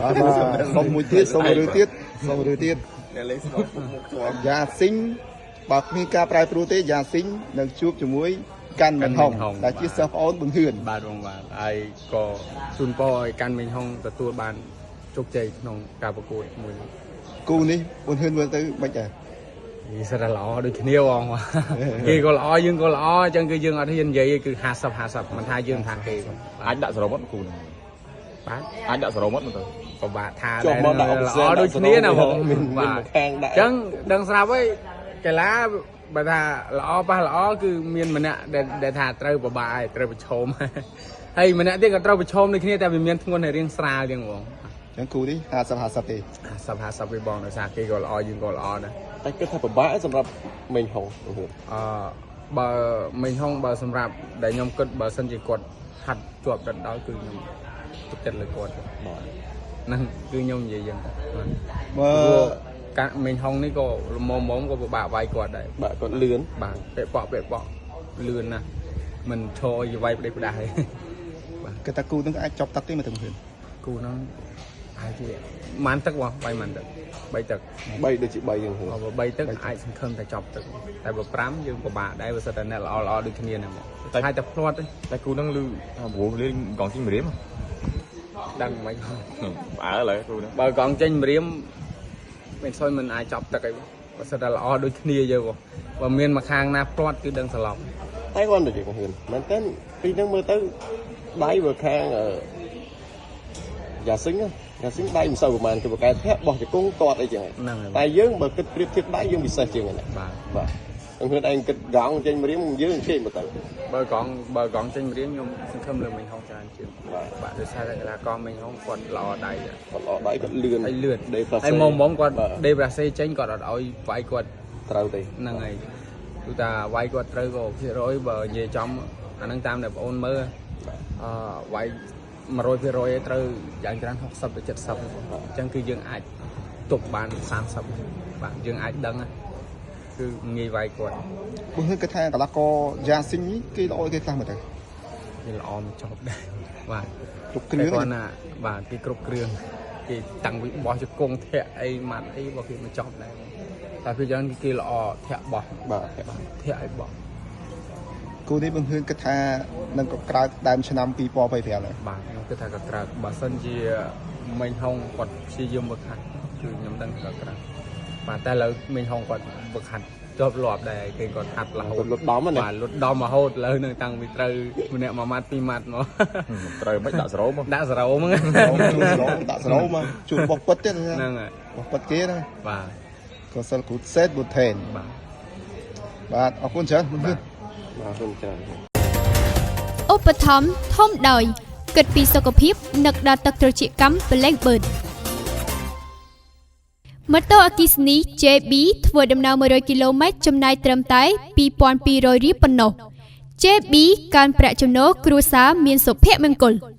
បាទបាទសុំមួយទៀតសុំមួយរឿងទៀតសុំមួយរឿងទៀត អ្នកលេងស្មោកមុខជាប់ យ៉ាស៊ីងបើគ្មានការប្រែប្រួលទេយ៉ាស៊ីងនឹងជួបជាមួយកាន់មិនហុងដែលជាសិស្សប្អូនប៊ុនហឿន បាទបងបាទហើយក៏ជូនពរឲ្យកាន់មេងហុងទទួលបានជោគជ័យក្នុងការប្រកួតមួយនេះ គូនេះប៊ុនហឿនមើលទៅមិនដែរ យីសិតតែល្អដូចគ្នាបងគេក៏ល្អយើងក៏ល្អអញ្ចឹងគឺយើងអត់ហ៊ាននិយាយទេគឺ50 50មិនថាយើងថាគេបង អាចដាក់សរោមាត់គូហ្នឹង បាទ អាចដាក់សរោមាត់មើលទៅ ពិបាកថា ចុះមកដាក់អុប ល្អ សេ ដូចគ្នាណាបង មានមាន បាទ មកខាងដាក់ អញ្ចឹងដឹងស្រាប់ហើយកីឡាបើថាល្អប៉ះល្អគឺមានម្នាក់ដែលដែលថាត្រូវពិបាកហើយត្រូវប្រឈម ហើយម្នាក់ទៀតក៏ត្រូវប្រឈមដូចគ្នាតែវាមានធ្ងន់ហើយរៀងស្រាលជាងបង ចឹងគូនេះ50 50ទេ 50 50វាបងដោយសារគេក៏ល្អយើងក៏ល្អដែរ តែគិតថាពិបាកសម្រាប់មេងហុងហឿន អឺបើមេងហុងបើសម្រាប់ដែលខ្ញុំគិតបើសិនជាគាត់ហាត់ជាប់ដណ្ដោយគឺខ្ញុំទុកចិត្តលើគាត់ បាទ ហ្នឹងគឺខ្ញុំនិយាយយ៉ាងបាទ បើ ព្រោះការមេងហុងនេះក៏ល្មមៗក៏ពិបាកវាយគាត់ដែរ បាទគាត់លឿន បាទពាក់ប៉ក់ពាក់ប៉ក់លឿនណាស់មិនឈរឲ្យវាយផ្ដេសផ្ដាស់ទេបាទ គេថាគូនឹងអាចចប់ទឹកទេមើលទៅប៊ុនហឿន គូហ្នឹងអាចជាម៉ានទឹកបងវាយម៉ានទឹក3ទឹក 3ដូចជា3យ៉ាងហឿន បើ3ទឹកអាចសង្ឃឹមតែចប់ទឹកតែបើ5យើងពិបាកដែរបើសិនតែអ្នកល្អល្អដូចគ្នាហ្នឹងបងតែតែភ្លាត់ទេ តែគូហ្នឹងលឺថាព្រោះលេងកងជីមរៀម ដឹងមិន បើឥឡូវគូហ្នឹង បើកង់ចេញម្រាមមិនសុយមិនអាចចប់ទឹកអីបងបើសិនតែល្អដូចគ្នាយើបងបើមានមួយខាងណាភ្លាត់គឺដឹងសន្លប់ តែគាត់ដូចជាហឿនមែនតើពីហ្នឹងមើលទៅដៃបើខាងយ៉ាស៊ីងយ៉ាស៊ីងដៃមិនសូវប្រហែលគឺបកែធាក់បោះជង្គង់ទាត់អីចឹង ហ្នឹងហើយ តែយើងបើគិតប្រៀបធៀបដៃយើងពិសេសជាងហ្នឹង បាទ បាទហឿនឯងគិតកង់ចេញម្រាមយើងគេមកទៅ បើកង់ចេញម្រាមខ្ញុំសង្ឃឹមលើមេងហុងច្រើនជាង បាទ បាទដោយសារតែកីឡាករមេងហុងគាត់ល្អដៃដែរ គាត់ល្អដៃគាត់លឿន ហើយលឿន ដេប្រាសេ ហើយមុំមុំគាត់ បាទ ដេប្រាសេចេញគាត់អត់ឲ្យវាយគាត់ ត្រូវទេ ហ្នឹងហើយគឺថាវាយគាត់ត្រូវក៏ភាគរយបើនិយាយចំអាហ្នឹងតាមដែលបងអូនមើលអឺវាយ100%ឯងត្រូវយ៉ាងច្រើន60ទៅ70អញ្ចឹងគឺយើងអាចទប់បាន30បាទយើងអាចដឹងណាគឺងាយវាយគាត់ ប៊ុនហឿនគេថាកីឡាករយ៉ាស៊ីងនេះគេល្អគេខ្លះមើលទៅ វាល្អមិនចប់ដែរបាទ គ្រប់គ្រឿង តែគាត់ណាបាទគេគ្រប់គ្រឿងគេតាំងពីបោះជង្គង់ធាក់អីម៉ាត់អីបើគេមិនចប់ដែរតែពេលយ៉ាងគេល្អធាក់បោះ បាទ ធាក់ឲ្យបោះ គូនេះប៊ុនហឿនគិតថានឹងក៏ក្រើកដើមឆ្នាំ2025ដែរ បាទខ្ញុំគិតថាក៏ក្រើកបើសិនជាមេងហុងគាត់ព្យាយាមវឹកហាត់គឺខ្ញុំដឹងថាក៏ក្រើកបាទតែឥឡូវមេងហុងគាត់វឹកហាត់ជាប់លាប់ដែរគេគាត់ហាត់រហូត គាត់លុតដំណា បាទលុតដំរហូតឥឡូវនឹងតាំងពីត្រូវម្នាក់មួយម៉ាត់ពីរម៉ាត់មក ត្រូវមិនដាក់សរោមក ដាក់សរោហ្នឹង ជួសរោដាក់សរោមកជួបបោះពិតទៀតណា ហ្នឹងហើយ បោះពិតគេណា បាទ ក៏សិលគ្រូសេតប៊ូថេន បាទ បាទអរគុណច្រើនប៊ុនហឿន បាទគុំច្រើន ឧបត្ថម្ភធំដោយគិតពីសុខភាពនឹកដល់ទឹកត្រចៀកកម្មប្លែកបឺតម៉ូតូអគ្គិសនី JB ធ្វើដំណើរ100គីឡូម៉ែត្រចំណាយត្រឹមតែ2200រៀលប៉ុណ្ណោះ JB កើនប្រាក់ចំណូលគ្រួសារមានសុភមង្គល។